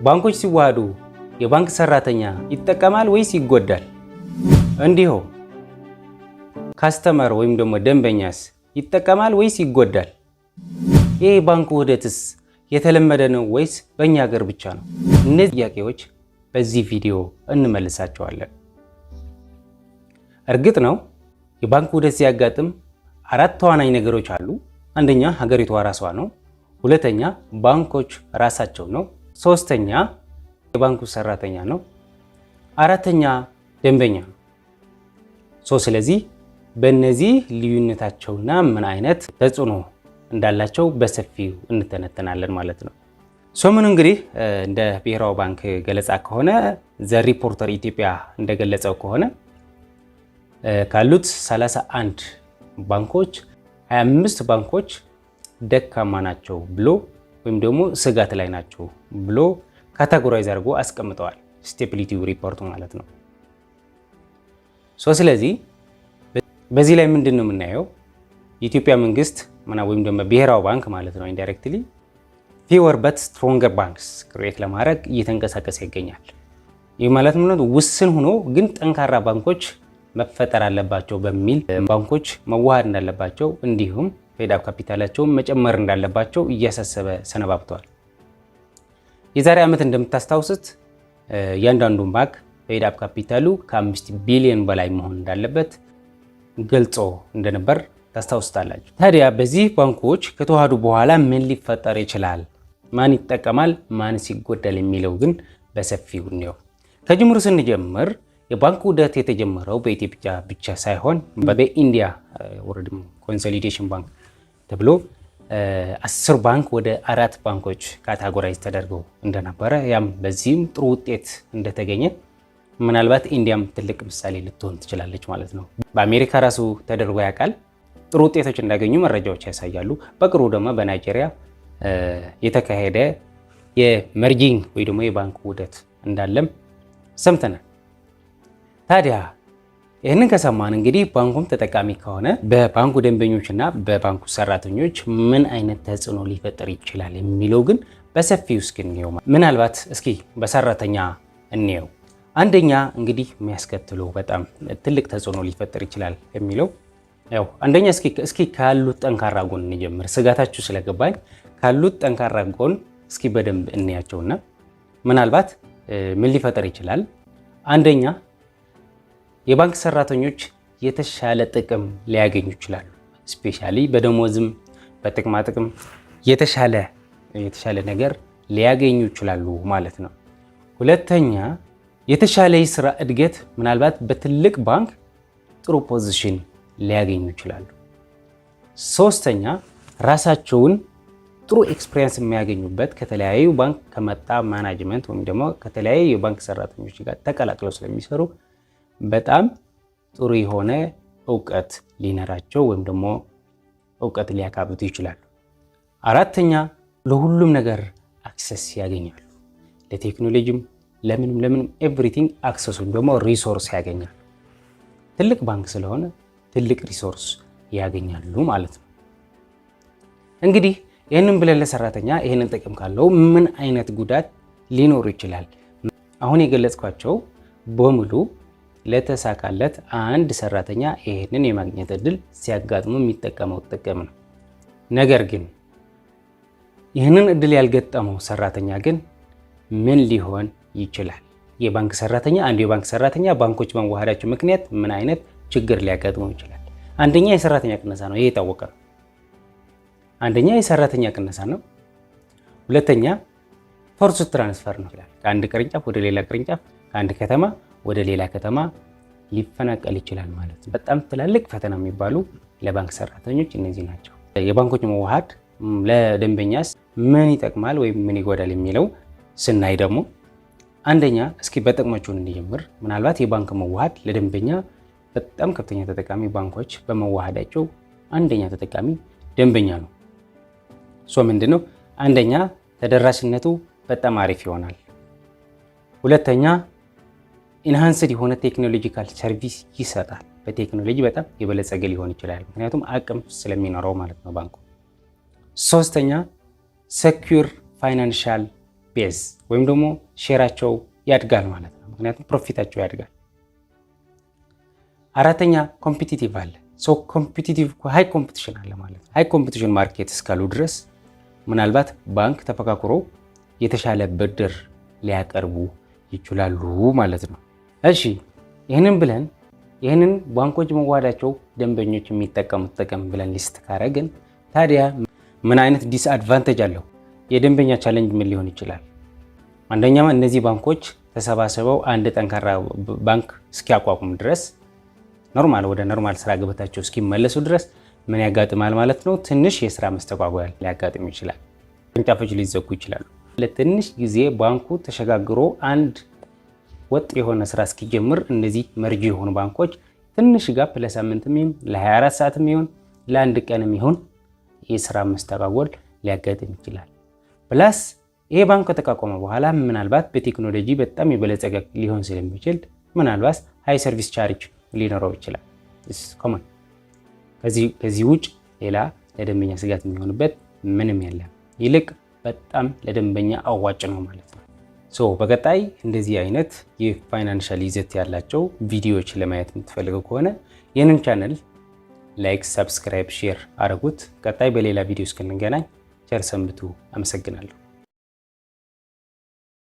ባንኮች ሲዋሃዱ የባንክ ሰራተኛ ይጠቀማል ወይስ ይጎዳል? እንዲሁ customer ወይም ደግሞ ደንበኛስ ይጠቀማል ወይስ ይጎዳል? ይህ የባንክ ውህደትስ የተለመደ ነው ወይስ በእኛ ሀገር ብቻ ነው? እነዚህ ጥያቄዎች በዚህ ቪዲዮ እንመልሳቸዋለን። እርግጥ ነው የባንክ ውህደት ሲያጋጥም አራት ተዋናኝ ነገሮች አሉ። አንደኛ ሀገሪቷ ራሷ ነው። ሁለተኛ ባንኮች ራሳቸው ነው። ሶስተኛ የባንኩ ሰራተኛ ነው። አራተኛ ደንበኛ ነው። So ስለዚህ በእነዚህ ልዩነታቸውና ምን አይነት ተጽዕኖ እንዳላቸው በሰፊው እንተነተናለን ማለት ነው። ሰሞኑን እንግዲህ እንደ ብሔራዊ ባንክ ገለጻ ከሆነ፣ The Reporter ኢትዮጵያ እንደገለጸው ከሆነ፣ ካሉት 31 ባንኮች 25 ባንኮች ደካማ ናቸው ብሎ ወይም ደግሞ ስጋት ላይ ናቸው ብሎ categorize አድርጎ አስቀምጠዋል። Stability ሪፖርቱ ማለት ነው። So ስለዚህ በዚህ ላይ ምንድን ነው የምናየው? የኢትዮጵያ መንግስት ወይም ደግሞ ብሔራዊ ባንክ ማለት ነው indirectly fewer but stronger banks create ለማድረግ እየተንቀሳቀሰ ይገኛል። ይህ ማለት ምንድነው? ውስን ሆኖ ግን ጠንካራ ባንኮች መፈጠር አለባቸው በሚል ባንኮች መዋሃድ እንዳለባቸው እንዲሁም paid up ካፒታላቸውን መጨመር እንዳለባቸው እያሳሰበ ሰነባብተዋል። የዛሬ ዓመት እንደምታስታውሱት እያንዳንዱን ባንክ paid up ካፒታሉ ከ5 ቢሊዮን በላይ መሆን እንዳለበት ገልጾ እንደነበር ታስታውስታላችሁ። ታዲያ በዚህ ባንኮች ከተዋሃዱ በኋላ ምን ሊፈጠር ይችላል? ማን ይጠቀማል? ማንስ ይጎዳል? የሚለው ግን በሰፊው እንየው። ከጅምሩ ስንጀምር የባንክ ውህደት የተጀመረው በኢትዮጵያ ብቻ ሳይሆን በ India world consolidation ባንክ ተብሎ 10 ባንክ ወደ አራት ባንኮች categorize ተደርገው እንደነበረ፣ ያም በዚህም ጥሩ ውጤት እንደተገኘ፣ ምናልባት ኢንዲያም ትልቅ ምሳሌ ልትሆን ትችላለች ማለት ነው። በአሜሪካ ራሱ ተደርጎ ያውቃል። ጥሩ ውጤቶች እንዳገኙ መረጃዎች ያሳያሉ። በቅርቡ ደግሞ በናይጄሪያ የተካሄደ የ merging ወይ ደግሞ የባንክ ውህደት እንዳለም ሰምተናል። ታዲያ ይህንን ከሰማን እንግዲህ ባንኩም ተጠቃሚ ከሆነ በባንኩ ደንበኞችና በባንኩ ሰራተኞች ምን አይነት ተጽዕኖ ሊፈጠር ይችላል የሚለው ግን በሰፊው እስኪ እንየው። ምናልባት እስኪ በሰራተኛ እንየው። አንደኛ እንግዲህ የሚያስከትለው በጣም ትልቅ ተጽዕኖ ሊፈጠር ይችላል የሚለው ያው አንደኛ እስኪ ካሉት ጠንካራ ጎን እንጀምር። ስጋታችሁ ስለገባኝ ካሉት ጠንካራ ጎን እስኪ በደንብ እንያቸውና ምናልባት ምን ሊፈጠር ይችላል? አንደኛ የባንክ ሰራተኞች የተሻለ ጥቅም ሊያገኙ ይችላሉ። Especially በደሞዝም በጥቅማ ጥቅም የተሻለ ነገር ሊያገኙ ይችላሉ ማለት ነው። ሁለተኛ የተሻለ የስራ እድገት፣ ምናልባት በትልቅ ባንክ ጥሩ position ሊያገኙ ይችላሉ። ሶስተኛ ራሳቸውን ጥሩ experience የሚያገኙበት፣ ከተለያዩ ባንክ ከመጣ management ወይም ደግሞ ከተለያዩ የባንክ ሰራተኞች ጋር ተቀላቅለው ስለሚሰሩ በጣም ጥሩ የሆነ እውቀት ሊኖራቸው ወይም ደግሞ እውቀት ሊያካብቱ ይችላሉ። አራተኛ ለሁሉም ነገር access ያገኛሉ። ለቴክኖሎጂም ለምንም ለምንም everything access ወይም ደግሞ resource ያገኛሉ። ትልቅ ባንክ ስለሆነ ትልቅ resource ያገኛሉ ማለት ነው። እንግዲህ ይህንን ብለን ለሰራተኛ ይህንን ጥቅም ካለው ምን አይነት ጉዳት ሊኖሩ ይችላል? አሁን የገለጽኳቸው በሙሉ ለተሳካለት አንድ ሰራተኛ ይህንን የማግኘት እድል ሲያጋጥሙ የሚጠቀመው ጥቅም ነው። ነገር ግን ይህንን እድል ያልገጠመው ሰራተኛ ግን ምን ሊሆን ይችላል? የባንክ ሰራተኛ አንዱ የባንክ ሰራተኛ ባንኮች በመዋሃዳቸው ምክንያት ምን አይነት ችግር ሊያጋጥመው ይችላል? አንደኛ የሰራተኛ ቅነሳ ነው። ይሄ የታወቀ ነው። አንደኛ የሰራተኛ ቅነሳ ነው። ሁለተኛ forced transfer ነው። ከአንድ ቅርንጫፍ ወደ ሌላ ቅርንጫፍ፣ ከአንድ ከተማ ወደ ሌላ ከተማ ሊፈናቀል ይችላል ማለት ነው። በጣም ትላልቅ ፈተና የሚባሉ ለባንክ ሰራተኞች እነዚህ ናቸው። የባንኮች መዋሃድ ለደንበኛስ ምን ይጠቅማል ወይም ምን ይጎዳል የሚለው ስናይ ደግሞ አንደኛ እስኪ በጥቅሞቹ እንጀምር። ምናልባት የባንክ መዋሃድ ለደንበኛ በጣም ከፍተኛ ተጠቃሚ፣ ባንኮች በመዋሃዳቸው አንደኛ ተጠቃሚ ደንበኛ ነው። So ምንድነው? አንደኛ ተደራሽነቱ በጣም አሪፍ ይሆናል። ሁለተኛ enhanced የሆነ technological service ይሰጣል። በቴክኖሎጂ በጣም የበለጸገ ሊሆን ይችላል። ምክንያቱም አቅም ስለሚኖረው ማለት ነው ባንኩ። ሶስተኛ secure financial base ይኖረዋል። ምክንያቱም base ወይም ደግሞ share ኣቸው ያድጋል ማለት ነው። ምክንያቱም profit ኣቸው ያድጋል። አራተኛ competitive አለ። So competitive high competition አለ ማለት ነው። High competition market እስካሉ ድረስ ምናልባት ባንክ ተፎካክሮ የተሻለ ብድር ሊያቀርቡ ይችላሉ ማለት ነው። እሺ፣ ይህንን ብለን፣ ይህንን ባንኮች መዋሃዳቸው ደንበኞች የሚጠቀሙት ጥቅም ብለን list ካረግን፣ ታዲያ ምን አይነት disadvantage አለው? የደንበኛ challenge ምን ሊሆን ይችላል? አንደኛ፣ እነዚህ ባንኮች ተሰባስበው አንድ ጠንካራ ባንክ እስኪያቋቁም ድረስ፣ normal ወደ normal ስራ ገበታቸው እስኪመለሱ ድረስ ምን ያጋጥማል ማለት ነው? ትንሽ የስራ መስተጓጎል ሊያጋጥም ይችላል። ቅርንጫፎች ሊዘጉ ይችላሉ። ለትንሽ ጊዜ ባንኩ ተሸጋግሮ አንድ ወጥ የሆነ ስራ እስኪጀምር እነዚህ merge የሆኑ ባንኮች ትንሽ gap ለሳምንትም ይሁን፣ ለ24 ሰዓትም ይሁን፣ ለአንድ ቀንም ይሁን የስራ መስተጓጎል ሊያጋጥም ይችላል። Plus ይሄ ባንክ ከተቋቋመ በኋላ ምናልባት በቴክኖሎጂ በጣም የበለጸገ ሊሆን ስለሚችል ምናልባት high service charge ሊኖረው ይችላል። Common። ከዚህ ውጭ ሌላ ለደንበኛ ስጋት የሚሆንበት ምንም የለም። ይልቅ በጣም ለደንበኛ አዋጭ ነው ማለት ነው። So በቀጣይ እንደዚህ አይነት የ financial ይዘት ያላቸው ቪዲዮዎች ለማየት የምትፈልገው ከሆነ ይህንን channel like፣ subscribe፣ share አድርጉት። ቀጣይ በሌላ ቪዲዮ እስክንገናኝ ቸር ሰንብቱ። አመሰግናለሁ።